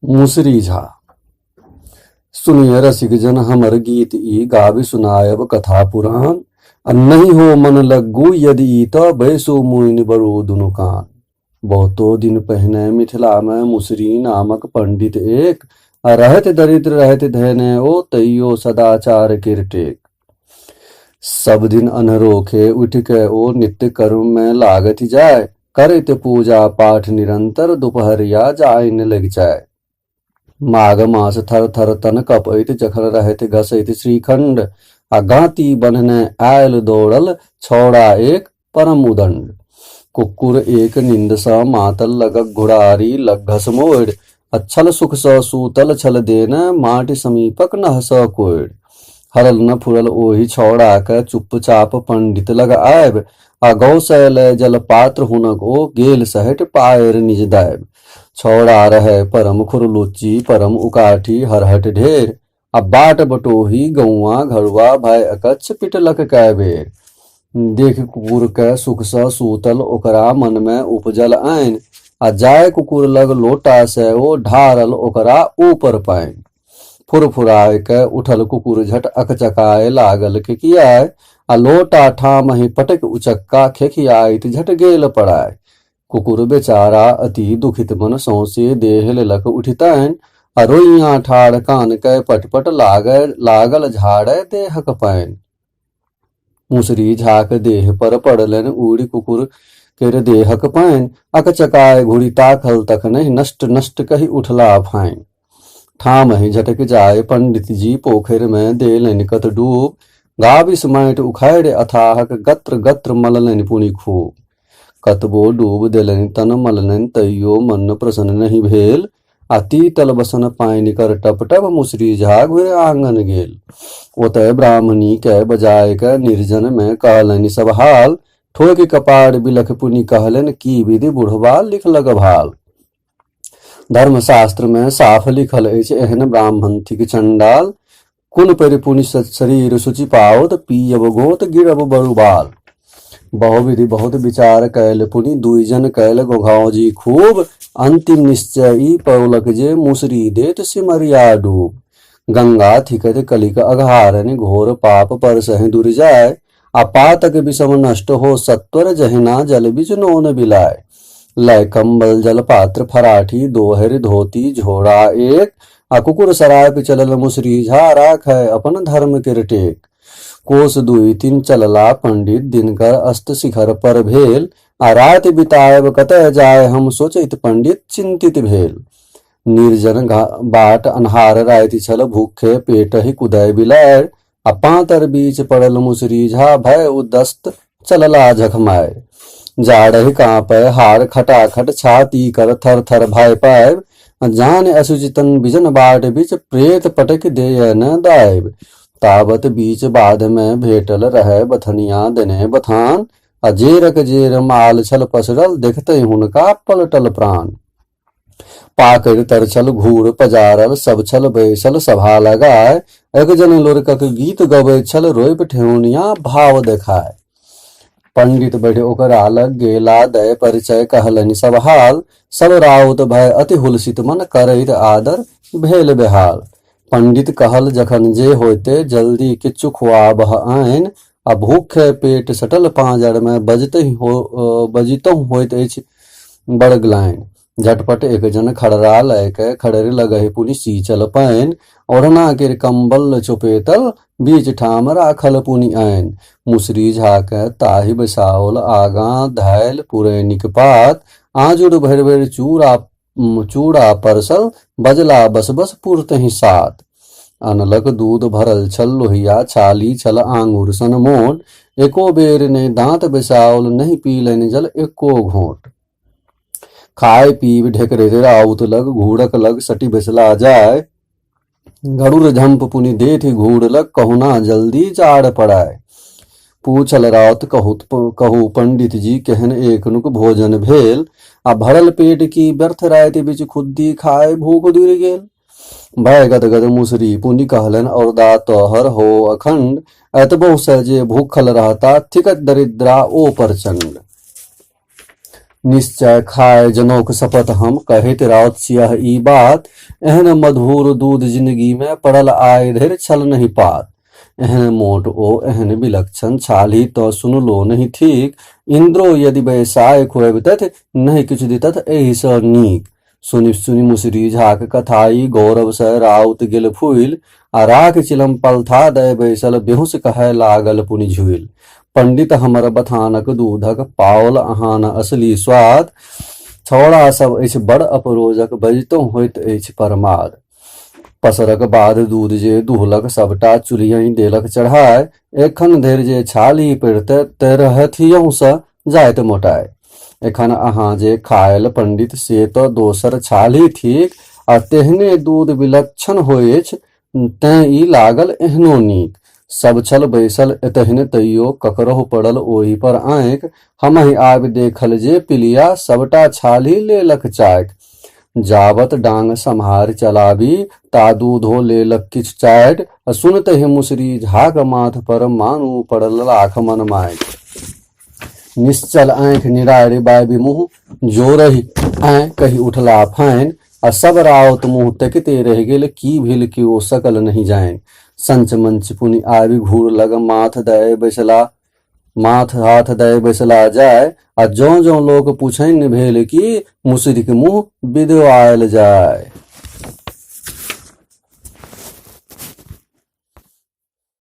मुसरी झा। सुनिय रसिक जन हमर गीत ई, गाबि सुनायब कथा पुराण। आ नहि हो मन लग्गू यदि ई तऽ बैसू मुनि बरू दुनू कान। बहुतो दिन पहिने मिथिला मे मुसरी नामक पंडित एक आ रहैत दरिद्र रहैत धयने ओ तैयो सदाचार केर टेक। सब दिन अन्हरोखे उठि कऽ ओ नित्य कर्म मे लागथि जाय, करैत पूजा पाठ निरंतर दुपहरिया जाइन लगि जाय। माघ मास थर थर तन कपैत जखन रहैत घसैत श्रीखंड आ गाँती बन्हने आयल दौड़ल छौड़ा एक परम उदंड। कुक्कुर एक निन्द सँ मातल लगक घुड़ारी लग घसमोड़ि आ छल सुख सँ सूतल छल देने माटि समीपक नह सँ कोड़ि। हरल न फुरल ओहि छौड़ा के चुपचाप पंडित लग आबि आ गौसय लय जल पात्र हुनक ओ गेल सहटि पाएर निज दाबि। छौड़ा रहय परम खुरलुच्ची परम उकाठी हरहट ढेर आ बाट बटोही गौआ घरुआ भाय अकच्छ पिटलक कए बेर। देखि कुकुर के सुख सँ सूतल ओकरा मन मे उपजल आनि आ जाय कुकुर लग लोटा से ओ ढारल ओकरा ऊपर पानि। फुरफुराय के उठल कुकुर झट अकचकाय लागल केकियाय आ लोटा ठामहि पटकि उचक्का खेखियाइत झट गेल पड़ाय। कुकुर बेचारा अति दुखित मन सौंसे देह लेलक उठितनि आ रोइयाँ ठाढ़ कान के पटपट लागय लागल झाड़य देहक पानि। मुसरी झाक देह पर पड़लनि उड़ि कुकुर केर देहक पानि, अकचकाय घुरि ताकल तखनहि नष्ट नष्ट कहि उठला फाइन। ठामहि झटकि जाय पंडित जी पोखरि मे देलनि कत डूब, गाबिस माटि उखाड़ि अथाहक गत्र गत्र मललनि पुनि खूब। कतबो डूब देलनि तन मललनि तैयो मन प्रसन्न नहि भेल आ तीतल बसन पानि कर टप टप मुसरी झा घुरि आंगन गेल। ओतय ब्राह्मणी के बजाय के निर्जन मे कहलनि सब हाल, ठोकि कपार बिलख पुनि कहलनि की विधि बुढ़बा लिखलक भाल। धर्मशास्त्र मे साफ लिखल अछि एहन ब्राह्मण थिक चंडाल, कुन परि पुनि शरीर शुचि पाओत पीयब गोत गिरब बरु बाल। बहुविधि बहुत विचार कैल पुनि दुई जन कैल गोघाओजी खूब, अंतिम निश्चय ई पौलक जे मुसरी देत सिमरिया डूब। गंगा थिकत कलिक अघारनि घोर पाप पर सहि दुर जाय, आ पातक विषम नष्ट हो सत्वर जहिना जल बिच नोन बिलाय। लय कंबल जल पात्र फराठी दोहरि धोती झोड़ा एक, आ कुकुर सराप चलल मुसरी झा राखय अपन धर्म केर टेक। कोस दुई तीन चलला पंडित दिनकर अस्त शिखर पर भेल, आ राति बितायब कतय जाय हम सोचैत पंडित चिंतित भेल। निर्जन बाट अन्हार राति छल भूखे पेटहि कुदय बिलाय, आ पाँतर बीच पड़ल मुसरी झा भय उदस्त चलला झखमाय। जाड़हि काँपय हाड़ खटाखट छाती कर थर थर भय पायब, जान असुचितन बिजन बाट बीच प्रेत पटकि देय न दायब। तावत बीच बाध मे भेटल रहय बथनिया देने बथान, आ जेरक जेर माल छल पसरल देखतहि हुनका पलटल प्राण। पाकड़ि तर छल घूर पजारल सब छल बैसल सभा लगाय, एक जन लोरकक गीत गबैत छल रोपि ठेहुनिया भाव देखाय। पंडित बढ़ि ओकरा लग गेला दय परिचय कहलनि सब हाल, सब राउत भय अति हुलसित मन करैत आदर भेल बेहाल। पंडित कहल जखन जे होइते जल्दी किछु खुआबह आनि, आ भूखे पेट सटल पाँजर मे बजितहुँ होइत अछि बड़ ग्लानि। झटपट एक जन खड़रा लय के खड़रि लगहि पुनि सींचल पानि, ओढ़ना केर कंबल चोपेतल बीच ठाम राखल पुनि आनि। मुसरी झा के ताहि बैसाओल आगाँ धयल पुरैनिक पात, आँजुर भरि भरि चूड़ा चूड़ा परसल बजला बस बस पुरतहि सात। अनलक दूध भरल छल लोहिया छाली छल आंगुर सन मोट, एको बेर नहि दाँत बैसाओल नहि पीलनि जल एको घोंट। खाय पीब ढेकरैत राउत लग घूरक लग सटि बैसला जाय, गरुड़ झंप पुनि देथि घूर लग कहुना जल्दी जाड़ पड़ाय। पूछल राउत कहू कहू पंडित जी केहन एखनुक भोजन भेल, आ भरल पेट की व्यर्थ राति बिच खुद्दी खाय भूख दूर गेल। भय गदगद मुसरी पुनि कहलनि औरदा तोहर हो अखंड, एतबो से जे भूखल रहता थिकत दरिद्रा ओ प्रचंड। निश्चय खाय जनौक शपथ हम कहैत राउत सियह ई बात। एहन मधुर दूध जिनगी मे पड़ल आइ धरि छल नहि पात। एहन मोट ओ एहन विलक्षण छाल्ही तँ सुनलो नहि थिक। इन्द्रो यदि बैसाय खुअबितथि नहि किछु दितथि एहिसँ नीक। सुनि सुनि मुसरी झाक कथा ई गौरव सँ राउत गेल फूलि आ राख चिलम पलथा दय बैसल बेहुस कहय लागल पुनि झूलि। पंडित हमर बथानक दूधक पाओल अहाँ न असली स्वाद। छौड़ा सब अछि बड़ अपरोजक बजितहुँ होइत अछि परमाद। पसरक बाद दूध जे दुहलक सबटा चूल्हियहि देलक चढ़ाय। एखन धरि जे छाली पड़िते ते रहथियहुँ जाइत मोटाय। एखन अहाँ जे खायल पंडित से तँ दोसर छाली थिक आ तेहने दूध विलक्षण होइछ तेँ ई लागल एहनो नीक। सब छल बैसल एतहिने तैयो ककरहु पड़ल ओहि पर आँखि। हमहि आबि देखल जे पिलिया सबटा छाली लेलक चाटि। जाबत डांग सम्हारि चलाबी ता दूधो लेलक किछु चाटि आ सुनतहि मुसरी झाक माथ पर मानू पड़ल लाख मन माटि। निश्चल आँखि निरारि बाबि मुँह जोरहि आँय कहि उठला फाइन आ सब राउत मुँह तकिते रहि गेल की भेल केओ सकल नहि जानि। संच मंच पुनि आबि घूर लग माथ दए बैसला माथ हाथ दए बैसला जाय आ जौं जौं लोक पुछनि भेल की मुसरीक मुँह बिदुआयल जाय।